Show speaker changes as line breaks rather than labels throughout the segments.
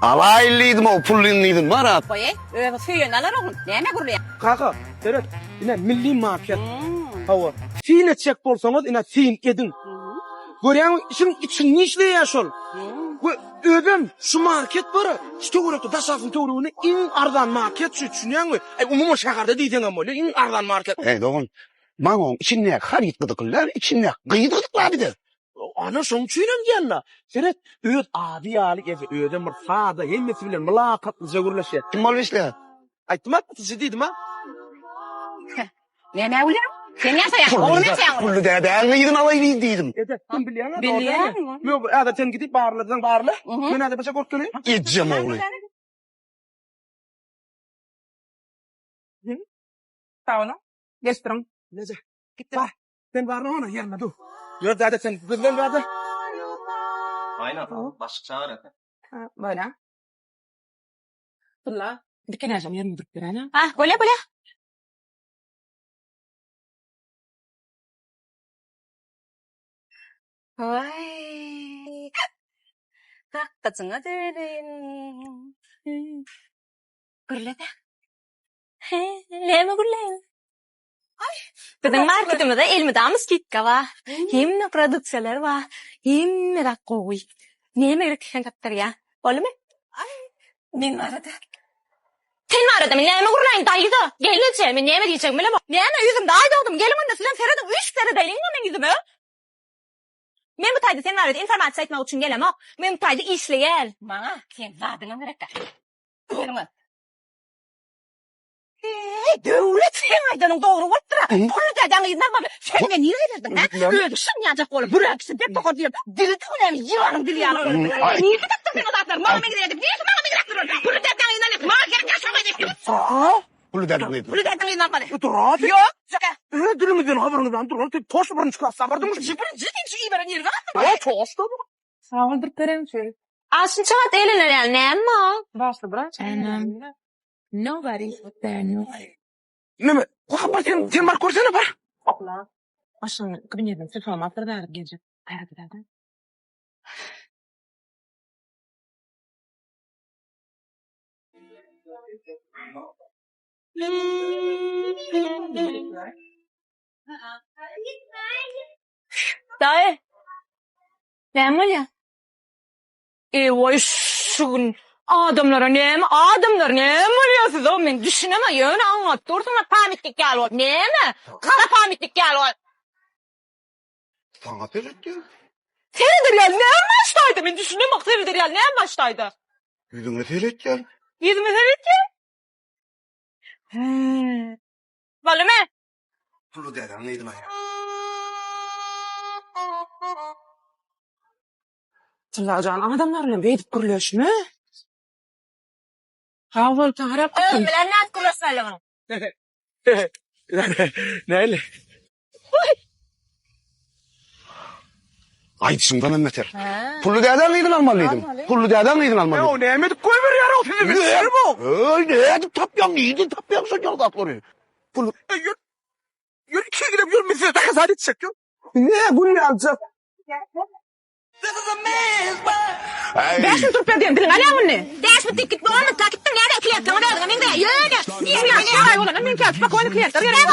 Alaýyn diýdim-ow, pullyň diýdim, bar-a.
Goý-eý, özi söýeni alar oglum. Näme gürleýäň?
Kaka, seret, ine milli market. Hawa. Syn etjek bolsaňyz, ine syn ediň. Görýäňmi, işiň içinde işleýär şol. We özem şu market bar, şu töwerekde Daşaltyň töwereginde iň arzan market şu, düşünýäňmi? Aý, umuman şäherde diýseňem bolýar, iň arzan market.
Eý, dogan, maňa oň içindäki haryt gyzykly däl, içindäki gyz gyzykly bize.
Ana şoň üçinem diýende, seret, öz ady ýaly eze, özem bir sada, hemmesi bilen mylakatlyja gürleşýär.
Kim bolup işleýär?
Aýtdym-a, satyjy diýdim-a.
Nämä gülýäň? Sen ýasaýaň, oglum ýasaýaň.
Pully dädäň gyzyny alaýyn diýdim.
Eje, sen bilýäň-ä,
Bilýän.
Ýok, häzir sen gidip barlasaň barla. Men häzir birje görüp geleýin.
Ejem ogly.
Sag boluň. Geçdiriň.
Eje, bar. Sen barla ony ýerine dur. Ýör däde sen bizden bärde.
Aýna, başlyk çagyrýar.
Ha, bolýa. Tylla, dikenäjem ýerinde durup beräýnä.
Ha, bolýa, bolýa. Waý. Gakgyjyňa döneýin. Gürle-de. He, näme gürläýin? Biziň marketimizde elmydama skidka bar. Hemme produksiýalar bar. Hemme zat gowy. Näme gerek diýseň tapdyrýar. Boldumy? Men barada. Sen barada men näme gürläýin daýza? Gelneje, men näme diýjegimi bilemok. Näme ýüzümde aý dogdum. Geliň onda sizem serediň, üýşüp seredeýliňmi meň ýüzüme? Men bu taýda sen barada informasiýa aýtmak üçin gelemok. Men bu taýda işleýän. Maňa seň zadyňam gerek däl. Geliň. Eý, Döwlet, seň aýdanyň dogry bolupdyr-a. Pully dädäň yzyna almaly. Sen meni nirä iberdiň, hä? Özi şynýajak bolup, büräkisi dek tokar diýen dili düwlen ýylanyň dili ýaly. Nirde tapdyň sen o zatlary? Maňa meňzeýär diýip, niresi maňa meňzäp duran? Pully dädäň yzyna alýas. Maňa gerek däl, şoňa edip.
Pully dädäň yzyna.
Pully dädäň yzyna almaly.
Dur-a.
Ýok, jeke.
Öz diliňizden habaryňyz barmy? Dur, ol toş birinji klasda bardyňmy?
Birinji diýip şu iberen ýeriňe
basdyň. Ýok, toşda.
Sag bol durup bereniň üçin.
A şunça wagt eýlener ýaly näme bar?
Başla brat.
Neme? Wah, bar sen, sen baryp görsene bar.
Başlygyň kabinetinden telefon alypdyr bäri geljek. Gaýrat edäýdä.
Daýy. Näme bolýar? Eý-oý şu gün adamlara näme adamlar näme bolýar size men düşünemok ýöne aňňat dursuňlar pamitnik ýaly bolup näme gara pamitnik ýaly bolup.
Saňa seretýän.
Sereder ýaly näme bar şu taýda men düşünemok sereder ýaly näme bar şu taýda.
Ýüzüňe seretýän.
Ýüzüme seretýän. Hä. Boldumy?
Pully dädäň yzyna aýa.
Tyllajan adamlar bilen beýdip gürleşme. Sag bol Taňryýalkasyn.
Özüm bilen nädip gürleşmeli muny?
Näli?
Aýdyşyňdan hem beter. Pully dädäň yzyny almaly diýdim. Pully dädäň yzyny almaly.
Ýa näme edip goýberýär o sizi bildirmok.
Öý, nädip tapýaň, nirden tapýaň şol ýaly zatlary? Pul
Ýör, ýör iki gidip ýör, men size dokazat etjek ýör. Ne gün aljak.
Bäş müň türkmen diýen diliň alýaň muny.
Bäş müň diýip gitme, on müň gitdiň näme kliýentleňe özüňe meňzeýär ýöne.
Şaý bolanda men käsi spokojny kliýentler gerek.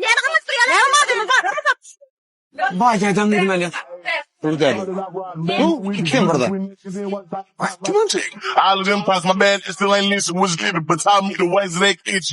Näme gymmat durýar?
Näme madymyz bar?
Baý dädäň yzyny alýas.
Pully däde. Bu ikisem bir zat.
Aýtdym onça.
All of them pops my bad, it still ain't listen, was living, but taught me the ways of that itch.